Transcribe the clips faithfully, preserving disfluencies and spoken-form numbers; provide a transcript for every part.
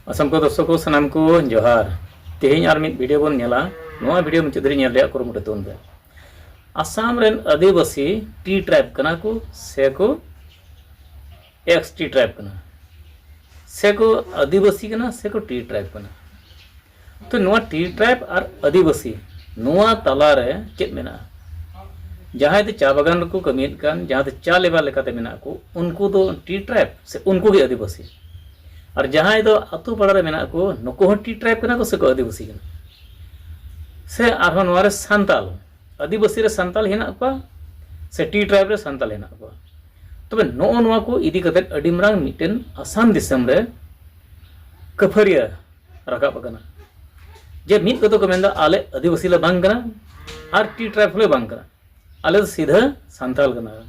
ᱟᱥᱟᱢ ᱠᱚ ᱫᱚᱨᱥᱚᱠ ᱠᱚ ᱥᱟᱱᱟᱢ ᱠᱚ ᱡᱚᱦᱟᱨ᱾ ᱛᱮᱦᱮᱧ ᱟᱨ ᱢᱤᱫ ᱵᱷᱤᱰᱤᱭᱳ ᱵᱚᱱ ᱧᱮᱞᱟ᱾ ᱱᱚᱣᱟ ᱵᱷᱤᱰᱤᱭᱳ ᱢᱩᱪᱟᱹᱫ ᱫᱷᱟᱹᱨᱤᱡ ᱧᱮᱞ ᱨᱮᱭᱟᱜ ᱠᱩᱨᱩᱢᱩᱴᱩ ᱛᱟᱵᱚᱱ ᱯᱮ᱾ ᱟᱥᱟᱢ ᱨᱮᱱ ᱟᱹᱫᱤᱵᱟᱹᱥᱤ ᱴᱤ ᱴᱨᱟᱭᱤᱵᱽ ᱠᱟᱱᱟ ᱠᱚ ᱥᱮ ᱠᱚ ᱮᱠᱥ ᱴᱤ ᱴᱨᱟᱭᱤᱵᱽ ᱠᱟᱱᱟ, ᱥᱮ ᱠᱚ ᱟᱹᱫᱤᱵᱟᱹᱥᱤ ᱠᱟᱱᱟ ᱥᱮ ᱠᱚ ᱴᱤ ᱴᱨᱟᱭᱤᱵᱽ ᱠᱟᱱᱟ? ᱛᱚ ᱱᱚᱣᱟ ᱴᱤ ᱴᱨᱟᱭᱤᱵᱽ ᱟᱨ ᱟᱹᱫᱤᱵᱟᱹᱥᱤ ᱱᱚᱣᱟ ᱛᱟᱞᱟᱨᱮ ᱪᱮᱫ ᱢᱮᱱᱟᱜᱼᱟ? ᱡᱟᱦᱟᱸᱭ ᱫᱚ ᱪᱟ ᱵᱟᱜᱟᱱ ᱨᱮᱠᱚ ᱠᱟᱹᱢᱤᱭᱮᱫ ᱠᱟᱱ, ᱡᱟᱦᱟᱸ ᱫᱚ ᱪᱟ ᱞᱮᱵᱟᱨ ᱞᱮᱠᱟᱛᱮ ᱢᱮᱱᱟᱜ ᱠᱚ, ᱩᱱᱠᱩ ᱫᱚ ᱴᱤ ᱴᱨᱟᱭᱤᱵᱽ ᱥᱮ ᱩᱱᱠᱩ ᱜᱮ ᱟᱹᱫᱤᱵᱟᱹᱥᱤ? ᱟᱨ ᱡᱟᱦᱟᱸᱭ ᱫᱚ ᱟᱛᱳ ᱯᱟᱲᱟ ᱨᱮ ᱢᱮᱱᱟᱜ ᱠᱚ, ᱱᱩᱠᱩ ᱦᱚᱸ ᱴᱤ ᱴᱨᱟᱭᱤᱵᱽ ᱠᱟᱱᱟ ᱠᱚ ᱥᱮ ᱠᱚ ᱟᱹᱫᱤᱵᱟᱹᱥᱤ ᱠᱟᱱᱟ? ᱥᱮ ᱟᱨᱦᱚᱸ ᱱᱚᱣᱟ ᱨᱮ ᱥᱟᱱᱛᱟᱞ, ᱟᱹᱫᱤᱵᱟᱹᱥᱤ ᱨᱮ ᱥᱟᱱᱛᱟᱞ ᱦᱮᱱᱟᱜ ᱠᱚᱣᱟ ᱥᱮ ᱴᱤ ᱴᱨᱟᱭᱤᱵᱽ ᱨᱮ ᱥᱟᱱᱛᱟᱞ ᱦᱮᱱᱟᱜ ᱠᱚᱣᱟ? ᱛᱚᱵᱮ ᱱᱚᱜᱼᱚ ᱱᱚᱣᱟ ᱠᱚ ᱤᱫᱤ ᱠᱟᱛᱮ ᱟᱹᱰᱤ ᱢᱟᱨᱟᱝ ᱢᱤᱫᱴᱮᱱ ᱟᱥᱟᱢ ᱫᱤᱥᱚᱢ ᱨᱮ ᱠᱟᱹᱯᱷᱟᱹᱨᱤᱭᱟᱹ ᱨᱟᱠᱟᱵ ᱟᱠᱟᱱᱟ᱾ ᱡᱮ ᱢᱤᱫ ᱠᱚᱫᱚ ᱠᱚ ᱢᱮᱱᱫᱟ, "ᱟᱞᱮ ᱟᱹᱫᱤᱵᱟᱹᱥᱤ ᱞᱮ ᱵᱟᱝ ᱠᱟᱱᱟ ᱟᱨ ᱴᱤ ᱴᱨᱟᱭᱤᱵᱽ ᱦᱚᱸᱞᱮ ᱵᱟᱝ ᱠᱟᱱᱟ, ᱟᱞᱮ ᱫᱚ ᱥᱤᱫᱷᱟᱹ ᱥᱟᱱᱛᱟᱲ ᱠᱟᱱᱟ ᱞᱮ᱾"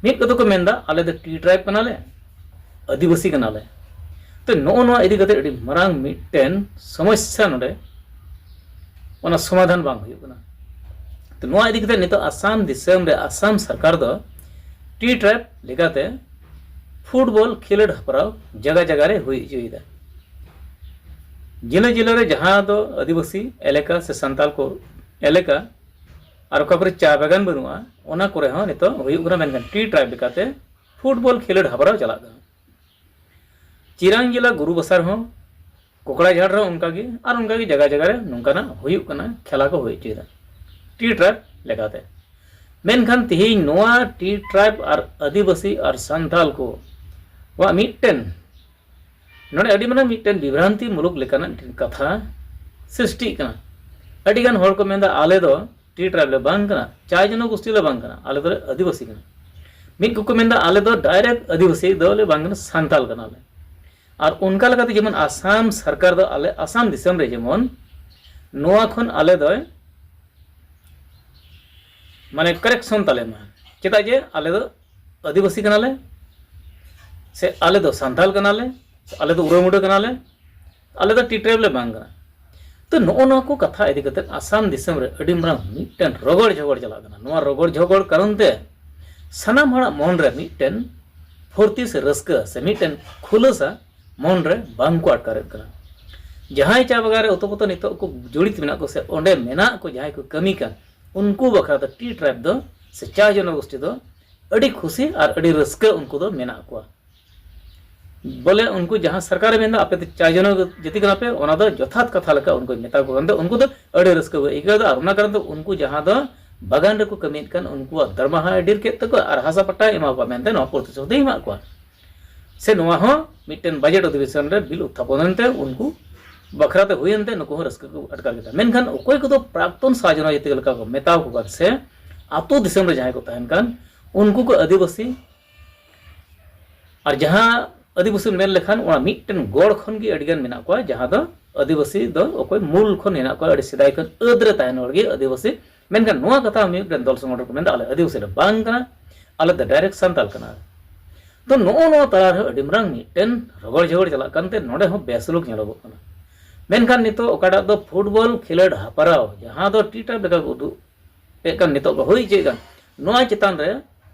ᱢᱤᱫ ᱠᱚᱫᱚ ᱠᱚ ᱢᱮᱱᱫᱟ, "ᱟᱞᱮ ᱫᱚ ᱴᱤ ᱴᱨᱟᱭᱤᱵᱽ ᱠᱟᱱᱟᱞᱮ, ᱟᱹᱫᱤᱵᱟᱹᱥᱤ ᱠᱟᱱᱟᱞᱮ᱾" ᱛᱚ ᱱᱚᱜᱼᱚ ᱱᱚᱣᱟ ᱤᱫᱤ ᱠᱟᱛᱮ ᱟᱹᱰᱤ ᱢᱟᱨᱟᱝ ᱢᱤᱫᱴᱮᱱ ᱥᱚᱢᱚᱥᱥᱟ ᱱᱚᱰᱮ, ᱚᱱᱟ ᱥᱚᱢᱟᱫᱷᱟᱱ ᱵᱟᱝ ᱦᱩᱭᱩᱜ ᱠᱟᱱᱟ᱾ ᱛᱚ ᱱᱚᱣᱟ ᱤᱫᱤ ᱠᱟᱛᱮ ᱱᱤᱛᱚᱜ ᱟᱥᱟᱢ ᱫᱤᱥᱚᱢ ᱨᱮ ᱟᱥᱟᱢ ᱥᱚᱨᱠᱟᱨ ᱫᱚ ᱴᱤ ᱴᱨᱟᱭᱤᱵᱽ ᱞᱮᱠᱟᱛᱮ ᱯᱷᱩᱴᱵᱚᱞ ᱠᱷᱮᱞᱳᱰ ᱦᱮᱯᱨᱟᱣ ᱡᱟᱭᱜᱟ ᱡᱟᱭᱜᱟ ᱨᱮ ᱦᱩᱭ ᱦᱚᱪᱚᱭᱮᱫᱟ᱾ ᱡᱮᱞᱟᱹ ᱡᱮᱞᱟᱹ ᱨᱮ ᱡᱟᱦᱟᱸ ᱫᱚ ᱟᱹᱫᱤᱵᱟᱹᱥᱤ ᱮᱞᱟᱠᱟ ᱥᱮ ᱥᱟᱱᱛᱟᱲ ᱠᱚ ᱮᱞᱟᱠᱟ ᱟᱨ ᱚᱠᱟ ᱠᱚᱨᱮ ᱪᱟ ᱵᱟᱜᱟᱱ ᱵᱟᱹᱱᱩᱜᱼᱟ, ᱚᱱᱟ ᱠᱚᱨᱮ ᱦᱚᱸ ᱱᱤᱛᱚᱜ ᱦᱩᱭᱩᱜ ᱠᱟᱱᱟ, ᱢᱮᱱᱠᱷᱟᱱ ᱴᱤ ᱴᱨᱟᱭᱤᱵᱽ ᱞᱮᱠᱟᱛᱮ ᱯᱷᱩᱴᱵᱚᱞ ᱠᱷᱮᱞᱳᱰ ᱦᱮᱯᱨᱟᱣ ᱪᱟᱞᱟᱜ ᱠᱟᱱᱟ᱾ ᱪᱤᱨᱟᱝ ᱡᱮᱞᱟ ᱜᱩᱨᱩ ᱵᱟᱥᱟ ᱨᱮᱦᱚᱸ, ᱠᱚᱠᱲᱟᱡᱷᱟᱲ ᱨᱮᱦᱚᱸ ᱚᱱᱠᱟᱜᱮ, ᱟᱨ ᱚᱱᱠᱟᱜᱮ ᱡᱟᱭᱜᱟ ᱡᱟᱭᱜᱟ ᱨᱮ ᱱᱚᱝᱠᱟᱱᱟᱜ ᱦᱩᱭᱩᱜ ᱠᱟᱱᱟ, ᱠᱷᱮᱞᱟ ᱠᱚ ᱦᱩᱭ ᱦᱚᱪᱚᱭᱮᱫᱟ ᱴᱤ ᱴᱨᱟᱭᱤᱵᱽ ᱞᱮᱠᱟᱛᱮ᱾ ᱢᱮᱱᱠᱷᱟᱱ ᱛᱮᱦᱮᱧ ᱱᱚᱣᱟ ᱴᱤ ᱴᱨᱟᱭᱤᱵᱽ ᱟᱨ ᱟᱹᱫᱤᱵᱟᱹᱥᱤ ᱟᱨ ᱥᱟᱱᱛᱟᱞ ᱠᱚᱣᱟᱜ ᱢᱤᱫᱴᱮᱱ ᱱᱚᱰᱮ ᱟᱹᱰᱤ ᱢᱟᱨᱟᱝ ᱢᱤᱫᱴᱮᱱ ᱵᱤᱵᱷᱨᱟᱱᱛᱤ ᱢᱩᱞᱩᱠ ᱞᱮᱠᱟᱱᱟᱜ ᱢᱤᱫᱴᱮᱱ ᱠᱟᱛᱷᱟ ᱥᱨᱤᱥᱴᱤᱜ ᱠᱟᱱᱟ᱾ ᱟᱹᱰᱤᱜᱟᱱ ᱦᱚᱲ ᱠᱚ ᱢᱮᱱᱫᱟ, "ᱟᱞᱮ ᱫᱚ ᱴᱤ ᱴᱨᱟᱭᱤᱵᱽ ᱞᱮ ᱵᱟᱝ ᱠᱟᱱᱟ, ᱪᱟᱭ ᱡᱚᱱᱚᱜᱳᱥᱴᱤ ᱞᱮ ᱵᱟᱝ ᱠᱟᱱᱟ, ᱟᱞᱮ ᱫᱚᱞᱮ ᱟᱹᱫᱤᱵᱟᱹᱥᱤ ᱠᱟᱱᱟ᱾" ᱢᱤᱫ ᱠᱚᱠᱚ ᱢᱮᱱᱫᱟ, "ᱟᱞᱮ ᱫᱚ ᱰᱟᱭᱨᱮᱠᱴ ᱟᱹᱫᱤᱵᱟᱹᱥᱤ ᱫᱚᱞᱮ ᱵᱟᱝ ᱠᱟᱱᱟ, ᱥᱟᱱᱛᱟᱞ ᱠᱟᱱᱟᱞᱮ᱾" ᱟᱨ ᱚᱱᱠᱟ ᱞᱮᱠᱟᱛᱮ ᱡᱮᱢᱚᱱ ᱟᱥᱟᱢ ᱥᱚᱨᱠᱟᱨ ᱫᱚ ᱟᱞᱮ ᱟᱥᱟᱢ ᱫᱤᱥᱚᱢ ᱨᱮ ᱡᱮᱢᱚᱱ ᱱᱚᱣᱟ ᱠᱷᱚᱱ ᱟᱞᱮ ᱫᱚᱭ ᱢᱟᱱᱮ ᱠᱟᱨᱮᱠᱥᱚᱱ ᱛᱟᱞᱮ ᱢᱟ, ᱪᱮᱫᱟᱜ ᱡᱮ ᱟᱞᱮ ᱫᱚ ᱟᱹᱫᱤᱵᱟᱹᱥᱤ ᱠᱟᱱᱟᱞᱮ, ᱥᱮ ᱟᱞᱮ ᱫᱚ ᱥᱟᱱᱛᱟᱞ ᱠᱟᱱᱟᱞᱮ, ᱥᱮ ᱟᱞᱮ ᱫᱚ ᱩᱨᱟᱹᱣ ᱢᱩᱰᱟᱹ ᱠᱟᱱᱟᱞᱮ, ᱟᱞᱮ ᱫᱚ ᱴᱤ ᱴᱨᱟᱭᱤᱵᱽ ᱞᱮ ᱵᱟᱝ ᱠᱟᱱᱟ᱾ ᱛᱚ ᱱᱚᱜᱼᱚ ᱱᱚᱣᱟ ᱠᱚ ᱠᱟᱛᱷᱟ ᱤᱫᱤ ᱠᱟᱛᱮ ᱟᱥᱟᱢ ᱫᱤᱥᱚᱢ ᱨᱮ ᱟᱹᱰᱤ ᱢᱟᱨᱟᱝ ᱢᱤᱫᱴᱮᱱ ᱨᱚᱜᱚᱲ ᱡᱷᱚᱜᱚᱲ ᱪᱟᱞᱟᱜ ᱠᱟᱱᱟ᱾ ᱱᱚᱣᱟ ᱨᱚᱜᱚᱲ ᱡᱷᱚᱜᱚᱲ ᱠᱟᱨᱚᱱ ᱛᱮ ᱥᱟᱱᱟᱢ ᱦᱚᱲᱟᱜ ᱢᱚᱱ ᱨᱮ ᱢᱤᱫᱴᱮᱱ ᱯᱷᱩᱨᱛᱤ ᱥᱮ ᱨᱟᱹᱥᱠᱟᱹ ᱥᱮ ᱢᱤᱫᱴᱮᱱ ᱠᱷᱩᱞᱟᱹᱥᱟ ᱢᱚᱱ ᱨᱮ ᱵᱟᱝ ᱠᱚ ᱟᱴᱠᱟᱨᱮᱫ ᱠᱟᱱᱟ᱾ ᱡᱟᱦᱟᱸᱭ ᱪᱟ ᱵᱟᱜᱟᱱ ᱨᱮ ᱚᱛᱚᱯᱚᱛᱚ ᱱᱤᱛᱚᱜ ᱠᱚ ᱡᱚᱲᱤᱛ ᱢᱮᱱᱟᱜ ᱠᱚ ᱥᱮ ᱚᱸᱰᱮ ᱢᱮᱱᱟᱜ ᱠᱚ ᱡᱟᱦᱟᱸᱭ ᱠᱚ ᱠᱟᱹᱢᱤ ᱠᱟᱱ, ᱩᱱᱠᱩ ᱵᱟᱠᱷᱨᱟ ᱫᱚ ᱴᱤ ᱴᱨᱟᱭᱤᱵᱽ ᱫᱚ ᱥᱮ ᱪᱟ ᱡᱚᱱᱚᱜᱳᱥᱴᱤ ᱫᱚ ᱟᱹᱰᱤ ᱠᱷᱩᱥᱤ ᱟᱨ ᱟᱹᱰᱤ ᱨᱟᱹᱥᱠᱟᱹ ᱩᱱᱠᱩ ᱫᱚ ᱢᱮᱱᱟᱜ ᱠᱚᱣᱟ᱾ ᱵᱚᱞᱮ ᱩᱱᱠᱩ ᱡᱟᱦᱟᱸ ᱥᱚᱨᱠᱟᱨᱮ ᱢᱮᱱᱫᱟ ᱟᱯᱮ ᱫᱚ ᱪᱟ ᱡᱚᱱᱚᱜᱳᱥᱴᱤ ᱠᱟᱱᱟ ᱯᱮ, ᱚᱱᱟ ᱫᱚ ᱡᱚᱛᱷᱟᱛ ᱠᱟᱛᱷᱟ ᱞᱮᱠᱟ ᱩᱱᱠᱩᱭ ᱢᱮᱛᱟ ᱠᱚ ᱠᱟᱱ ᱛᱮ ᱩᱱᱠᱩ ᱫᱚ ᱟᱹᱰᱤ ᱨᱟᱹᱥᱠᱟᱹ ᱠᱚ ᱟᱹᱭᱠᱟᱹᱣ ᱮᱫᱟ᱾ ᱟᱨ ᱚᱱᱟ ᱠᱟᱨᱚᱱ ᱛᱮ ᱩᱱᱠᱩ ᱡᱟᱦᱟᱸ ᱫᱚ ᱵᱟᱜᱟᱱ ᱨᱮᱠᱚ ᱠᱟᱹᱢᱤᱭᱮᱫ ᱠᱟᱱ ᱩᱱᱠᱩᱣᱟᱜ ᱫᱟᱨᱢᱟᱦᱟ ᱰᱷᱮᱨ ᱠᱮᱫ ᱛᱟᱠᱚᱣᱟ ᱟᱨ ᱦᱟᱥᱟ ᱯᱟᱴᱟᱭ ᱮᱢᱟ ᱠᱚᱣᱟ ᱢᱮᱱᱛᱮ ᱱᱚᱣᱟ ᱯᱨᱚᱛᱤᱥᱨᱩᱛᱤᱭ ᱮᱢᱟᱜ ᱠᱚᱣᱟ᱾ ᱥᱮ ᱱᱚᱣᱟ ᱦᱚᱸ ᱢᱤᱫᱴᱮᱱ ᱵᱟᱡᱮᱴ ᱚᱫᱷᱤᱵᱮᱥᱚᱱ ᱨᱮ ᱵᱤᱞ ᱩᱛᱛᱷᱟᱯᱚᱱ ᱮᱱᱛᱮ ᱩᱱᱠᱩ ᱵᱟᱠᱷᱨᱟ ᱛᱮ ᱦᱩᱭᱮᱱ ᱛᱮ ᱱᱩᱠᱩ ᱦᱚᱸ ᱨᱟᱹᱥᱠᱟᱹ ᱠᱚ ᱟᱴᱠᱟᱨ ᱠᱮᱫᱟ᱾ ᱢᱮᱱᱠᱷᱟᱱ ᱚᱠᱚᱭ ᱠᱚᱫᱚ ᱯᱨᱟᱠᱛᱚᱱ ᱥᱟᱦᱟ ᱡᱚᱱᱚᱡᱟᱛᱤ ᱞᱮᱠᱟ ᱠᱚ ᱢᱮᱛᱟᱣ ᱠᱚ ᱠᱟᱱ ᱥᱮ ᱟᱛᱳ ᱫᱤᱥᱚᱢ ᱨᱮ ᱡᱟᱦᱟᱸᱭ ᱠᱚ ᱛᱟᱦᱮᱱ ᱠᱟᱱ, ᱩᱱᱠᱩ ᱠᱚ ᱟᱹᱫᱤᱵᱟᱹᱥᱤ, ᱟᱨ ᱡᱟᱦᱟᱸ ᱟᱹᱫᱤᱵᱟᱹᱥᱤ ᱢᱮᱱ ᱞᱮᱠᱷᱟᱱ ᱚᱱᱟ ᱢᱤᱫᱴᱮᱱ ᱜᱚᱲ ᱠᱷᱚᱱ ᱜᱮ ᱟᱹᱰᱤ ᱜᱟᱱ ᱢᱮᱱᱟᱜ ᱠᱚᱣᱟ, ᱡᱟᱦᱟᱸ ᱫᱚ ᱟᱹᱫᱤᱵᱟᱹᱥᱤ ᱫᱚ ᱚᱠᱚᱭ ᱢᱩᱞ ᱠᱷᱚᱱ ᱦᱮᱱᱟᱜ ᱠᱚᱣᱟ, ᱟᱹᱰᱤ ᱥᱮᱫᱟᱭ ᱠᱷᱚᱱ ᱟᱹᱫ ᱨᱮ ᱛᱟᱦᱮᱱ ᱦᱚᱲ ᱜᱮ ᱟᱹᱫᱤᱵᱟᱹᱥᱤ᱾ ᱢᱮᱱᱠᱷᱟᱱ ᱱᱚᱣᱟ ᱠᱟᱛᱷᱟ ᱢᱤᱫᱴᱮᱱ ᱫᱚᱞ ᱥᱚᱝᱜᱚᱴᱷᱚᱱ ᱠᱚ ᱢᱮᱱᱫᱟ, ᱟᱞᱮ ᱟᱹᱫᱤᱵᱟᱹᱥᱤ ᱞᱮ ᱵᱟᱝ ᱠᱟᱱᱟ, ᱟᱞᱮ ᱫᱚ ᱰᱟᱭᱨᱮᱠᱴ ᱥᱟᱱᱛᱟᱞ ᱠᱟᱱᱟ᱾ ᱛᱚ ᱱᱚᱜᱼᱚ ᱱᱚᱣᱟ ᱛᱟᱞᱟ ᱨᱮᱦᱚᱸ ᱟᱹᱰᱤ ᱢᱟᱨᱟᱝ ᱢᱤᱫᱴᱮᱱ ᱨᱚᱜᱚᱲ ᱡᱷᱚᱜᱚᱲ ᱪᱟᱞᱟᱜ ᱠᱟᱱᱛᱮ ᱱᱚᱰᱮ ᱦᱚᱸ ᱵᱮᱥᱩᱞᱩᱠ ᱧᱮᱞᱚᱜᱚᱜ ᱠᱟᱱᱟ᱾ ᱢᱮᱱᱠᱷᱟᱱ ᱱᱤᱛᱚᱜ ᱚᱠᱟᱴᱟᱜ ᱫᱚ ᱯᱷᱩᱴᱵᱚᱞ ᱠᱷᱮᱞᱳᱰ ᱦᱮᱯᱨᱟᱣ, ᱡᱟᱦᱟᱸ ᱫᱚ ᱴᱤ ᱴᱨᱟᱭᱤᱵᱽ ᱞᱮᱠᱟ ᱠᱚ ᱩᱫᱩᱜ ᱮᱫ ᱠᱟᱱ, ᱱᱤᱛᱚᱜ ᱠᱚ ᱦᱩᱭ ᱦᱚᱪᱚᱭᱮᱫ ᱠᱟᱱ, ᱱᱚᱣᱟ ᱪᱮᱛᱟᱱ ᱨᱮ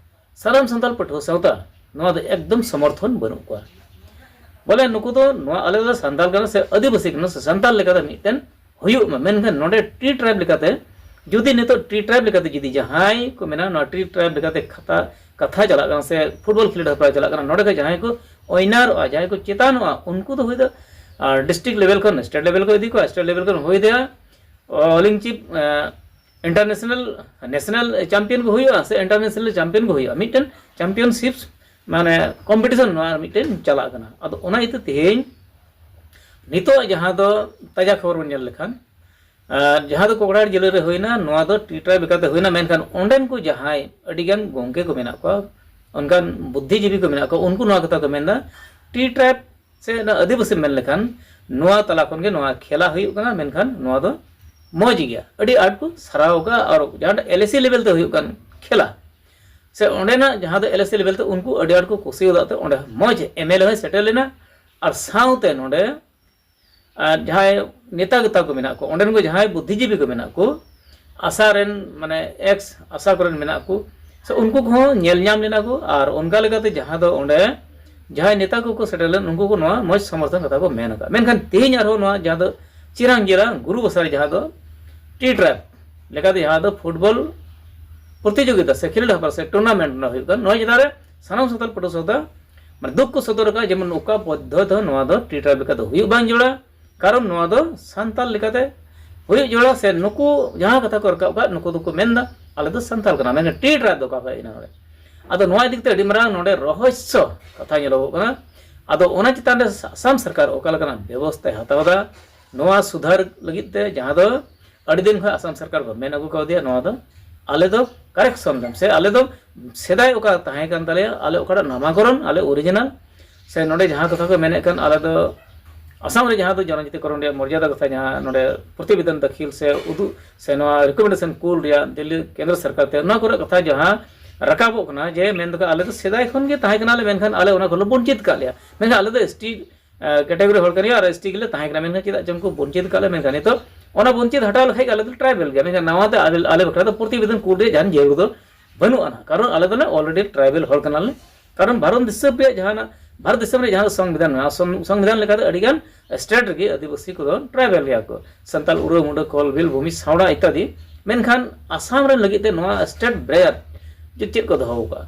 ᱥᱟᱱᱟᱢ ᱥᱟᱱᱛᱟᱲ ᱯᱟᱹᱴᱷᱩᱣᱟᱹ ᱥᱟᱶᱛᱟ ᱱᱚᱣᱟ ᱫᱚ ᱮᱠᱫᱚᱢ ᱥᱚᱢᱚᱨᱛᱷᱚᱱ ᱵᱟᱹᱱᱩᱜ ᱠᱚᱣᱟ᱾ ᱵᱚᱞᱮ ᱱᱩᱠᱩ ᱫᱚ ᱱᱚᱣᱟ ᱟᱞᱮ ᱫᱚ ᱥᱟᱱᱛᱟᱲ ᱠᱟᱱᱟ ᱥᱮ ᱟᱹᱫᱤᱵᱟᱹᱥᱤ ᱠᱟᱱᱟ ᱥᱮ ᱥᱟᱱᱛᱟᱲ ᱞᱮᱠᱟᱛᱮ ᱢᱤᱫᱴᱮᱱ ᱦᱩᱭᱩᱜ ᱢᱟ, ᱢᱮᱱᱠᱷᱟᱱ ᱱᱚᱰᱮ ᱴᱤ ᱴᱨᱟᱭᱤᱵᱽ ᱞᱮᱠᱟᱛᱮ ᱡᱩᱫᱤ ᱱᱤᱛᱚᱜ ᱴᱤ ᱴᱨᱟᱭᱤᱵᱽ ᱞᱮᱠᱟᱛᱮ ᱡᱩᱫᱤ ᱡᱟᱦᱟᱸᱭ ᱠᱚ ᱢᱮᱱᱟ ᱱᱚᱣᱟ ᱴᱤ ᱴᱨᱟᱭᱤᱵᱽ ᱞᱮᱠᱟᱛᱮ ᱠᱷᱟᱛᱟ ᱠᱟᱛᱷᱟ ᱪᱟᱞᱟᱜ ᱠᱟᱱᱟ ᱥᱮ ᱯᱷᱩᱴᱵᱚᱞ ᱠᱷᱮᱞᱳᱰ ᱦᱮᱯᱨᱟᱣ ᱪᱟᱞᱟᱜ ᱠᱟᱱᱟ, ᱱᱚᱰᱮ ᱠᱷᱚᱱ ᱡᱟᱦᱟᱸᱭ ᱠᱚ ᱚᱭᱱᱟᱨᱚᱜᱼᱟ, ᱡᱟᱦᱟᱸᱭ ᱠᱚ ᱪᱮᱛᱟᱱᱚᱜᱼᱟ, ᱩᱱᱠᱩ ᱫᱚ ᱦᱩᱭ ᱫᱚ ᱰᱤᱥᱴᱨᱤᱠᱴ ᱞᱮᱵᱮᱞ ᱠᱷᱚᱱ ᱥᱴᱮᱴ ᱞᱮᱵᱮᱞ ᱠᱚ ᱤᱫᱤ ᱠᱚᱣᱟ, ᱥᱴᱮᱴ ᱞᱮᱵᱮᱞ ᱠᱷᱚᱱ ᱦᱩᱭ ᱫᱟᱲᱮᱭᱟᱜᱼᱟ ᱚᱞᱤᱢᱯᱤᱠ ᱤᱱᱴᱟᱨᱱᱮᱥᱱᱟᱞ, ᱱᱮᱥᱱᱟᱞ ᱪᱟᱢᱯᱤᱭᱟᱱ ᱠᱚ ᱦᱩᱭᱩᱜᱼᱟ ᱥᱮ ᱤᱱᱴᱟᱨᱱᱮᱥᱱᱟᱞ ᱪᱟᱢᱯᱤᱭᱟᱱ ᱠᱚ ᱦᱩᱭᱩᱜᱼᱟ, ᱢᱤᱫᱴᱮᱱ ᱪᱟᱢᱯᱤᱭᱟᱱᱥᱤᱯ ᱢᱟᱱᱮ ᱠᱚᱢᱯᱤᱴᱤᱥᱚᱱ ᱱᱚᱣᱟ ᱢᱤᱫᱴᱮᱱ ᱪᱟᱞᱟᱜ ᱠᱟᱱᱟ᱾ ᱟᱫᱚ ᱚᱱᱟ ᱤᱭᱟᱹᱛᱮ ᱛᱮᱦᱮᱧ ᱱᱤᱛᱚᱜ ᱡᱟᱦᱟᱸ ᱫᱚ ᱛᱟᱡᱟ ᱠᱷᱚᱵᱚᱨ ᱵᱚᱱ ᱧᱮᱞ ᱞᱮᱠᱷᱟᱱ, ᱟᱨ ᱡᱟᱦᱟᱸ ᱫᱚ ᱠᱚᱠᱲᱟᱦᱟᱴ ᱡᱮᱞᱟᱹ ᱨᱮ ᱦᱩᱭᱱᱟ, ᱱᱚᱣᱟ ᱫᱚ ᱴᱤ ᱴᱨᱟᱭᱤᱵᱽ ᱞᱮᱠᱟᱛᱮ ᱦᱩᱭᱱᱟ, ᱢᱮᱱᱠᱷᱟᱱ ᱚᱸᱰᱮᱱ ᱠᱚ ᱡᱟᱦᱟᱸᱭ ᱟᱹᱰᱤᱜᱟᱱ ᱜᱚᱢᱠᱮ ᱠᱚ ᱢᱮᱱᱟᱜ ᱠᱚᱣᱟ, ᱚᱱᱠᱟᱱ ᱵᱩᱫᱽᱫᱷᱤᱡᱤᱵᱤ ᱠᱚ ᱢᱮᱱᱟᱜ ᱠᱚᱣᱟ, ᱩᱱᱠᱩ ᱱᱚᱣᱟ ᱠᱟᱛᱷᱟ ᱠᱚ ᱢᱮᱱᱫᱟ, ᱴᱤ ᱴᱨᱟᱭᱤᱵᱽ ᱥᱮ ᱚᱱᱟ ᱟᱹᱫᱤᱵᱟᱹᱥᱤ ᱢᱮᱱ ᱞᱮᱠᱷᱟᱱ ᱱᱚᱣᱟ ᱛᱟᱞᱟ ᱠᱷᱚᱱ ᱜᱮ ᱱᱚᱣᱟ ᱠᱷᱮᱞᱟ ᱦᱩᱭᱩᱜ ᱠᱟᱱᱟ, ᱢᱮᱱᱠᱷᱟᱱ ᱱᱚᱣᱟ ᱫᱚ ᱢᱚᱡᱽ ᱜᱮᱭᱟ, ᱟᱹᱰᱤ ᱟᱸᱴ ᱠᱚ ᱥᱟᱨᱦᱟᱣ ᱟᱠᱟᱫᱼᱟ᱾ ᱟᱨ ᱡᱟᱦᱟᱸ ᱮᱞ ᱮ ᱥᱤ ᱞᱮᱵᱮᱞ ᱛᱮ ᱦᱩᱭᱩᱜ ᱠᱟᱱ ᱠᱷᱮᱞᱟ ᱥᱮ ᱚᱸᱰᱮᱱᱟᱜ ᱡᱟᱦᱟᱸ ᱫᱚ ᱮᱞ ᱮ ᱥᱤ ᱞᱮᱵᱮᱞ ᱛᱮ ᱩᱱᱠᱩ ᱟᱹᱰᱤ ᱟᱸᱴ ᱠᱚ ᱠᱩᱥᱤᱭᱟᱫᱟ, ᱛᱮ ᱚᱸᱰᱮ ᱢᱚᱡᱽ ᱮᱢ ᱮᱞ ᱮ ᱦᱚᱸᱭ ᱥᱮᱴᱮᱨ ᱞᱮᱱᱟ᱾ ᱟᱨ ᱥᱟᱶᱛᱮ ᱱᱚᱰᱮ ᱟᱨ ᱡᱟᱦᱟᱸᱭ ᱱᱮᱛᱟ ᱜᱮᱛᱟ ᱠᱚ ᱢᱮᱱᱟᱜ ᱠᱚ, ᱚᱸᱰᱮᱱ ᱠᱚ ᱡᱟᱦᱟᱸᱭ ᱵᱩᱫᱽᱫᱷᱤᱡᱤᱵᱤ ᱠᱚ ᱢᱮᱱᱟᱜ ᱠᱚ, ᱟᱥᱟ ᱨᱮᱱ ᱢᱟᱱᱮ ᱮᱠᱥ ᱟᱥᱟ ᱠᱚᱨᱮᱱ ᱢᱮᱱᱟᱜ ᱠᱚ, ᱥᱮ ᱩᱱᱠᱩ ᱠᱚᱦᱚᱸ ᱧᱮᱞ ᱧᱟᱢ ᱞᱮᱱᱟ ᱠᱚ᱾ ᱟᱨ ᱚᱱᱠᱟ ᱞᱮᱠᱟᱛᱮ ᱡᱟᱦᱟᱸ ᱫᱚ ᱚᱸᱰᱮ ᱡᱟᱦᱟᱸᱭ ᱱᱮᱛᱟ ᱠᱚᱠᱚ ᱥᱮᱴᱮᱨ ᱞᱮᱱ, ᱩᱱᱠᱩ ᱠᱚ ᱱᱚᱣᱟ ᱢᱚᱡᱽ ᱥᱚᱢᱚᱨᱛᱷᱚᱱ ᱠᱟᱛᱷᱟ ᱠᱚ ᱢᱮᱱ ᱟᱠᱟᱫ᱾ ᱢᱮᱱᱠᱷᱟᱱ ᱛᱮᱦᱮᱧ ᱟᱨᱦᱚᱸ ᱱᱚᱣᱟ ᱡᱟᱦᱟᱸ ᱫᱚ ᱪᱤᱨᱟᱝ ᱡᱮᱞᱟ ᱜᱩᱨᱩ ᱵᱟᱥᱟᱨ, ᱡᱟᱦᱟᱸ ᱫᱚ ᱴᱤ ᱴᱨᱟᱭᱤᱵᱽ ᱞᱮᱠᱟᱛᱮ, ᱡᱟᱦᱟᱸ ᱫᱚ ᱯᱷᱩᱴᱵᱚᱞ ᱯᱨᱚᱛᱤᱡᱳᱜᱤᱛᱟ ᱥᱮ ᱠᱷᱮᱞᱳᱰ ᱦᱮᱯᱨᱟᱣ ᱥᱮ ᱴᱩᱨᱱᱟᱢᱮᱱᱴ ᱱᱚᱣᱟ ᱦᱩᱭᱩᱜ ᱠᱟᱱ, ᱱᱚᱣᱟ ᱪᱮᱛᱟᱱ ᱨᱮ ᱥᱟᱱᱟᱢ ᱥᱟᱱᱛᱟᱲ ᱯᱟᱹᱴᱷᱩᱣᱟᱹ ᱥᱟᱶᱛᱟ ᱢᱟᱱᱮ ᱫᱩᱠ ᱠᱚ ᱥᱚᱫᱚᱨ ᱟᱠᱟᱫᱟ, ᱡᱮᱢᱚᱱ ᱚᱠᱟ ᱯᱚᱫᱽᱫᱷᱚ ᱫᱚ ᱱᱚᱣᱟ ᱫᱚ ᱴᱤ ᱴᱨᱟᱭᱤᱵᱽ ᱞᱮᱠᱟ ᱫᱚ ᱦᱩᱭᱩᱜ ᱵᱟᱝ ᱡᱚᱲᱟ, ᱠᱟᱨᱚᱱ ᱱᱚᱣᱟ ᱫᱚ ᱥᱟᱱᱛᱟᱲ ᱞᱮᱠᱟᱛᱮ ᱦᱩᱭᱩᱜ ᱡᱚᱲᱟ᱾ ᱥᱮ ᱱᱩᱠᱩ ᱡᱟᱦᱟᱸ ᱠᱟᱛᱷᱟ ᱠᱚ ᱨᱟᱠᱟᱵ ᱟᱠᱟᱫ, ᱱᱩᱠᱩ ᱫᱚᱠᱚ ᱢᱮᱱᱫᱟ ᱟᱞᱮ ᱫᱚ ᱥᱟᱱᱛᱟᱲ ᱠᱟᱱᱟ, ᱢᱮᱱᱠᱷᱟᱱ ᱴᱤ ᱴᱨᱟᱭᱤᱵᱽ ᱫᱚ ᱚᱠᱟ ᱠᱷᱚᱱ ᱦᱮᱡ ᱮᱱᱟ ᱱᱚᱰᱮ? ᱟᱫᱚ ᱱᱚᱣᱟ ᱤᱫᱤ ᱠᱟᱛᱮ ᱟᱹᱰᱤ ᱢᱟᱨᱟᱝ ᱱᱚᱰᱮ ᱨᱚᱦᱚᱥᱭᱚ ᱠᱟᱛᱷᱟ ᱧᱮᱞᱚᱜᱚᱜ ᱠᱟᱱᱟ᱾ ᱟᱫᱚ ᱚᱱᱟ ᱪᱮᱛᱟᱱ ᱨᱮ ᱟᱥᱟᱢ ᱥᱚᱨᱠᱟᱨ ᱚᱠᱟ ᱞᱮᱠᱟᱱᱟᱜ ᱵᱮᱵᱚᱥᱛᱷᱟᱭ ᱦᱟᱛᱟᱣ ᱮᱫᱟ ᱱᱚᱣᱟ ᱥᱩᱫᱷᱟᱹᱨ ᱞᱟᱹᱜᱤᱫ ᱛᱮ, ᱡᱟᱦᱟᱸ ᱫᱚ ᱟᱹᱰᱤ ᱫᱤᱱ ᱠᱷᱚᱱ ᱟᱥᱟᱢ ᱥᱚᱨᱠᱟᱨ ᱠᱚ ᱢᱮᱱ ᱟᱹᱜᱩ ᱠᱟᱣᱫᱮᱭᱟ, ᱱᱚᱣᱟ ᱫᱚ ᱟᱞᱮ ᱫᱚ ᱠᱟᱨᱮᱠᱥᱚᱱ ᱫᱟᱢ ᱥᱮ ᱟᱞᱮ ᱫᱚ ᱥᱮᱫᱟᱭ ᱚᱠᱟ ᱛᱟᱦᱮᱸ ᱠᱟᱱ ᱛᱟᱞᱮᱭᱟ, ᱟᱞᱮ ᱚᱠᱟᱴᱟᱜ ᱱᱟᱢᱟᱠᱚᱨᱚᱱ, ᱟᱞᱮ ᱚᱨᱤᱡᱤᱱᱟᱞ, ᱥᱮ ᱱᱚᱰᱮ ᱡᱟᱦᱟᱸ ᱠᱟᱛᱷᱟ ᱠᱚ ᱢᱮᱱᱮᱫ ᱠᱟᱱ, ᱟᱞᱮ ᱫᱚ ᱟᱥᱟᱢ ᱨᱮ ᱡᱟᱦᱟᱸ ᱫᱚ ᱡᱚᱱᱚᱡᱟᱛᱤ ᱠᱚᱨᱚᱱ ᱨᱮᱭᱟᱜ ᱢᱚᱨᱡᱟᱫᱟ ᱠᱟᱛᱷᱟ, ᱡᱟᱦᱟᱸ ᱱᱚᱰᱮ ᱯᱨᱚᱛᱤᱵᱮᱫᱚᱱ ᱫᱟᱹᱠᱷᱤᱞ ᱥᱮ ᱩᱫᱩᱜ ᱥᱮ ᱱᱚᱣᱟ ᱨᱤᱠᱚᱢᱮᱱᱰᱮᱥᱚᱱ ᱠᱩᱞ ᱨᱮᱭᱟᱜ ᱫᱤᱞᱞᱤ ᱠᱮᱱᱫᱨᱚ ᱥᱚᱨᱠᱟᱨ ᱛᱮ, ᱱᱚᱣᱟ ᱠᱚᱨᱮ ᱠᱟᱛᱷᱟ ᱡᱟᱦᱟᱸ ᱨᱟᱠᱟᱵᱚᱜ ᱠᱟᱱᱟ ᱡᱮ ᱢᱮᱱ ᱫᱚᱠᱚ ᱟᱞᱮ ᱫᱚ ᱥᱮᱫᱟᱭ ᱠᱷᱚᱱ ᱜᱮ ᱛᱟᱦᱮᱸ ᱠᱟᱱᱟᱞᱮ, ᱢᱮᱱᱠᱷᱟᱱ ᱟᱞᱮ ᱚᱱᱟ ᱠᱷᱚᱱ ᱞᱮ ᱵᱚᱧᱪᱤᱛ ᱠᱟᱜ ᱞᱮᱭᱟ, ᱢᱮᱱᱠᱷᱟᱱ ᱟᱞᱮ ᱫᱚ ᱮᱥ ᱴᱤ ᱠᱮᱴᱟᱜᱚᱨᱤ ᱦᱚᱲ ᱠᱟᱱ ᱜᱮᱭᱟ ᱟᱨ ᱮᱥ ᱴᱤ ᱜᱮᱞᱮ ᱛᱟᱦᱮᱸ ᱠᱟᱱᱟ, ᱢᱮᱱᱠᱷᱟᱱ ᱪᱮᱫᱟᱜ ᱪᱚᱝ ᱠᱚ ᱵᱚᱧᱪᱤᱛ ᱠᱟᱜ ᱞᱮ, ᱢᱮᱱᱠᱷᱟᱱ ᱱᱤᱛᱚᱜ ᱚᱱᱟ ᱵᱚᱧᱪᱤᱛ ᱦᱟᱴᱟᱣ ᱞᱮᱠᱷᱟᱡ ᱜᱮ ᱟᱞᱮ ᱫᱚ ᱴᱨᱟᱭᱵᱮᱞ ᱜᱮᱭᱟ, ᱢᱮᱱᱠᱷᱟᱱ ᱱᱟᱣᱟ ᱛᱮ ᱟᱞᱮ, ᱟᱞᱮ ᱵᱟᱠᱷᱨᱟ ᱫᱚ ᱯᱨᱚᱛᱤᱵᱮᱫᱚᱱ ᱠᱩᱞ ᱨᱮᱭᱟᱜ ᱡᱟᱦᱟᱱ ᱡᱟᱹᱨᱩᱲ ᱫᱚ ᱵᱟᱹᱱᱩᱜ ᱟᱱᱟ, ᱠᱟᱨᱚᱱ ᱟᱞᱮ ᱫᱚᱞᱮ already tribal ᱦᱚᱲ ᱠᱟᱱᱟᱞᱮ᱾ ᱠᱟᱨᱚᱱ ᱵᱷᱟᱨᱚᱛ ᱫᱤᱥᱚᱢ ᱨᱮᱭᱟᱜ ᱡᱟᱦᱟᱱᱟᱜ, ᱵᱷᱟᱨᱚᱛ ᱫᱤᱥᱚᱢ ᱨᱮ ᱡᱟᱦᱟᱸ ᱥᱚᱝᱵᱤᱫᱷᱟᱱ ᱢᱮᱱᱟᱜᱼᱟ, ᱥᱚᱝ-, ᱥᱚᱝᱵᱤᱫᱷᱟᱱ ᱞᱮᱠᱟᱛᱮ ᱟᱹᱰᱤᱜᱟᱱ ᱥᱴᱮᱴ ᱨᱮᱜᱮ ᱟᱹᱫᱤᱵᱟᱹᱥᱤ ᱠᱚᱫᱚ ᱴᱨᱟᱭᱵᱮᱞ ᱜᱮᱭᱟ ᱠᱚ, ᱥᱟᱱᱛᱟᱞ, ᱳᱨᱟᱸᱣ, ᱢᱩᱱᱰᱟ, ᱠᱳᱞ, ᱵᱷᱤᱞ, ᱵᱷᱩᱢᱤ, ᱥᱟᱣᱲᱟ ᱤᱛᱛᱟᱫᱤ᱾ ᱢᱮᱱᱠᱷᱟᱱ ᱟᱥᱟᱢ ᱨᱮᱱ ᱞᱟᱹᱜᱤᱫ ᱛᱮ ᱱᱚᱣᱟ ᱥᱴᱮᱴ ᱵᱨᱮᱭᱟᱨ ᱡᱮ ᱪᱮᱫ ᱠᱚ ᱫᱚᱦᱚ ᱟᱠᱟᱫᱼᱟ,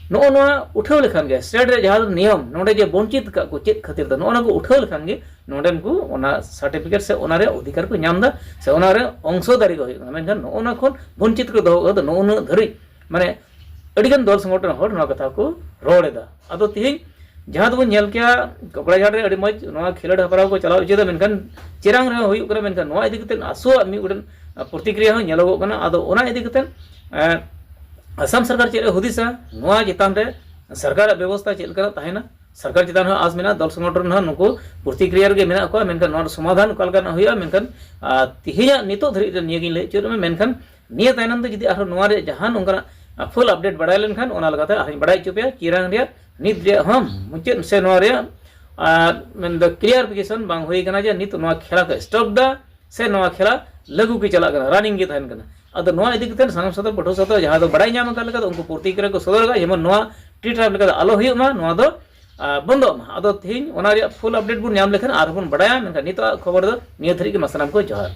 ᱱᱚᱜᱼᱚ ᱱᱚᱣᱟ ᱩᱴᱷᱟᱹᱣ ᱞᱮᱠᱷᱟᱱ ᱜᱮ ᱥᱴᱮᱴ ᱨᱮ ᱡᱟᱦᱟᱸ ᱫᱚ ᱱᱤᱭᱚᱢ, ᱱᱚᱰᱮ ᱡᱮ ᱵᱚᱧᱪᱤᱛ ᱟᱠᱟᱫ ᱠᱚ ᱪᱮᱫ ᱠᱷᱟᱹᱛᱤᱨ ᱛᱮ, ᱱᱚᱜᱼᱚ ᱱᱚᱣᱟ ᱠᱚ ᱩᱴᱷᱟᱹᱣ ᱞᱮᱠᱷᱟᱱ ᱜᱮ ᱱᱚᱰᱮᱱ ᱠᱚ ᱚᱱᱟ ᱥᱟᱨᱴᱤᱯᱷᱤᱠᱮᱴ ᱥᱮ ᱚᱱᱟ ᱨᱮᱭᱟᱜ ᱚᱫᱷᱤᱠᱟᱨ ᱠᱚ ᱧᱟᱢ ᱮᱫᱟ, ᱥᱮ ᱚᱱᱟ ᱨᱮ ᱚᱝᱥᱚᱫᱟᱨᱤ ᱠᱚ ᱦᱩᱭᱩᱜ ᱠᱟᱱᱟ᱾ ᱢᱮᱱᱠᱷᱟᱱ ᱱᱚᱜᱼᱚ ᱱᱚᱣᱟ ᱠᱷᱚᱱ ᱵᱚᱧᱪᱤᱛ ᱠᱚ ᱫᱚᱦᱚ ᱟᱠᱟᱫᱟ, ᱱᱚᱜᱼᱚ ᱱᱩᱱᱟᱹᱜ ᱫᱷᱟᱹᱨᱤᱡ ᱢᱟᱱᱮ ᱟᱹᱰᱤᱜᱟᱱ ᱫᱚᱞ ᱥᱚᱝᱜᱚᱴᱷᱚᱱ ᱦᱚᱲ ᱱᱚᱣᱟ ᱠᱟᱛᱷᱟ ᱠᱚ ᱨᱚᱲ ᱮᱫᱟ᱾ ᱟᱫᱚ ᱛᱤᱦᱤᱧ ᱡᱟᱦᱟᱸ ᱫᱚᱵᱚᱱ ᱧᱮᱞ ᱠᱮᱭᱟ, ᱠᱚᱠᱲᱟᱡᱷᱟᱲ ᱨᱮ ᱟᱹᱰᱤ ᱢᱚᱡᱽ ᱱᱚᱣᱟ ᱠᱷᱮᱞᱳᱰ ᱦᱮᱯᱨᱟᱣ ᱠᱚ ᱪᱟᱞᱟᱣ ᱦᱚᱪᱚᱭᱮᱫᱟ, ᱢᱮᱱᱠᱷᱟᱱ ᱪᱮᱨᱟᱝ ᱨᱮᱦᱚᱸ ᱦᱩᱭᱩᱜ ᱠᱟᱱᱟ, ᱢᱮᱱᱠᱷᱟᱱ ᱱᱚᱣᱟ ᱤᱫᱤ ᱠᱟᱛᱮ ᱟᱥᱚᱣᱟᱜ ᱢᱤᱫ ᱜᱚᱴᱮᱱ ᱯᱨᱚᱛᱤᱠᱨᱤᱭᱟ ᱦᱚᱸ ᱧᱮᱞᱚᱜᱚᱜ ᱠᱟᱱᱟ᱾ ᱟᱫᱚ ᱚᱱᱟ ᱤᱫᱤ ᱠᱟᱛᱮ, ᱮᱸ, ᱟᱥᱟᱢ ᱥᱚᱨᱠᱟᱨ ᱪᱮᱫ ᱮ ᱦᱩᱫᱤᱥᱟ, ᱱᱚᱣᱟ ᱪᱮᱛᱟᱱ ᱨᱮ ᱥᱚᱨᱠᱟᱨᱟᱜ ᱵᱮᱵᱚᱥᱛᱷᱟ ᱪᱮᱫ ᱞᱮᱠᱟᱱᱟᱜ ᱛᱟᱦᱮᱱᱟ, ᱥᱚᱨᱠᱟᱨ ᱪᱮᱛᱟᱱ ᱨᱮᱦᱚᱸ ᱟᱸᱥ ᱢᱮᱱᱟᱜᱼᱟ, ᱫᱚᱞ ᱥᱚᱝᱜᱚᱴᱷᱚᱱ ᱨᱮᱦᱚᱸ ᱱᱩᱠᱩ ᱯᱨᱚᱛᱤᱠᱨᱤᱭᱟ ᱨᱮᱜᱮ ᱢᱮᱱᱟᱜ ᱠᱚᱣᱟ, ᱢᱮᱱᱠᱷᱟᱱ ᱱᱚᱣᱟ ᱨᱮ ᱥᱚᱢᱟᱫᱷᱟᱱ ᱚᱠᱟ ᱞᱮᱠᱟᱱᱟᱜ ᱦᱩᱭᱩᱜᱼᱟ, ᱢᱮᱱᱠᱷᱟᱱ, ᱟᱨ, ᱛᱮᱦᱮᱧᱟᱜ ᱱᱤᱛᱚᱜ ᱫᱷᱟᱹᱨᱤᱡ ᱨᱮ ᱱᱤᱭᱟᱹ ᱜᱤᱧ ᱞᱟᱹᱭ ᱦᱚᱪᱚᱭᱮᱫ ᱢᱮ, ᱢᱮᱱᱠᱷᱟᱱ ᱱᱤᱭᱟᱹ ᱛᱟᱭᱱᱚᱢ ᱛᱮ ᱡᱩᱫᱤ ᱟᱨᱦᱚᱸ ᱱᱚᱣᱟ ᱨᱮᱭᱟᱜ ᱡᱟᱦᱟᱱ ᱚᱱᱠᱟᱱᱟᱜ, ᱟ, full update ᱵᱟᱲᱟᱭ ᱞᱮᱱᱠᱷᱟᱱ ᱚᱱᱟ ᱞᱮᱠᱟᱛᱮ ᱟᱨᱦᱚᱸᱧ ᱵᱟᱲᱟᱭ ᱦᱚᱪᱚ ᱯᱮᱭᱟ᱾ ᱪᱤᱨᱟᱝ ᱨᱮᱭᱟᱜ ᱱᱤᱛ ᱨᱮᱭᱟᱜ ᱦᱚᱸ ᱢᱩᱪᱟᱹᱫ ᱥᱮ ᱱᱚᱣᱟ ᱨᱮᱭᱟᱜ, ᱟᱨ ᱢᱮᱱᱫᱚ clarification ᱵᱟᱝ ᱦᱩᱭ ᱠᱟᱱᱟ ᱡᱮ ᱱᱤᱛ ᱱᱚᱣᱟ ᱠᱷᱮᱞᱟ ᱠᱚ stop ᱫᱟ ᱥᱮ ᱱᱚᱣᱟ ᱠᱷᱮᱞᱟ ᱞᱟᱹᱜᱩ ᱜᱮ ᱪᱟᱞᱟᱜ ᱠᱟᱱᱟ, running ᱜᱮ ᱛᱟᱦᱮᱱ ᱠᱟᱱᱟ᱾ ᱟᱫᱚ ᱱᱚᱣᱟ ᱤᱫᱤ ᱠᱟᱛᱮ ᱥᱟᱱᱟᱢ ᱥᱟᱱᱛᱟᱲ ᱯᱟᱹᱴᱷᱩᱣᱟᱹ ᱥᱟᱶᱛᱟ ᱡᱟᱦᱟᱸ ᱫᱚ ᱵᱟᱲᱟᱭ ᱧᱟᱢ ᱟᱠᱟᱫ ᱞᱮᱠᱟ ᱫᱚ ᱩᱱᱠᱩ ᱯᱨᱚᱛᱤᱠᱨᱤᱭᱟ ᱠᱚ ᱥᱚᱫᱚᱨ ᱟᱠᱟᱫ, ᱡᱮᱢᱚᱱ ᱱᱚᱣᱟ ᱴᱤ ᱴᱨᱟᱭᱤᱵᱽ ᱞᱮᱠᱟ ᱫᱚ ᱟᱞᱚ ᱦᱩᱭᱩᱜ ᱢᱟ, ᱱᱚᱣᱟ ᱫᱚ ᱟᱨ ᱵᱚᱱᱫᱚᱜ ᱢᱟ᱾ ᱟᱫᱚ ᱛᱮᱦᱮᱧ ᱚᱱᱟ ᱨᱮᱭᱟᱜ full update ᱵᱚᱱ ᱧᱟᱢ ᱞᱮᱠᱷᱟᱱ ᱟᱨᱦᱚᱸ ᱵᱚᱱ ᱵᱟᱲᱟᱭᱟ᱾ ᱢᱮᱱᱠᱷᱟᱱ ᱱᱤᱛᱚᱜ ᱠᱷᱚᱵᱚᱨ ᱫᱚ ᱱᱤᱭᱟᱹ ᱫᱷᱟᱹᱨᱤᱡ ᱜᱮ᱾ ᱢᱟ ᱥᱟᱱᱟᱢ ᱠᱚ ᱡᱚᱦᱟᱨ᱾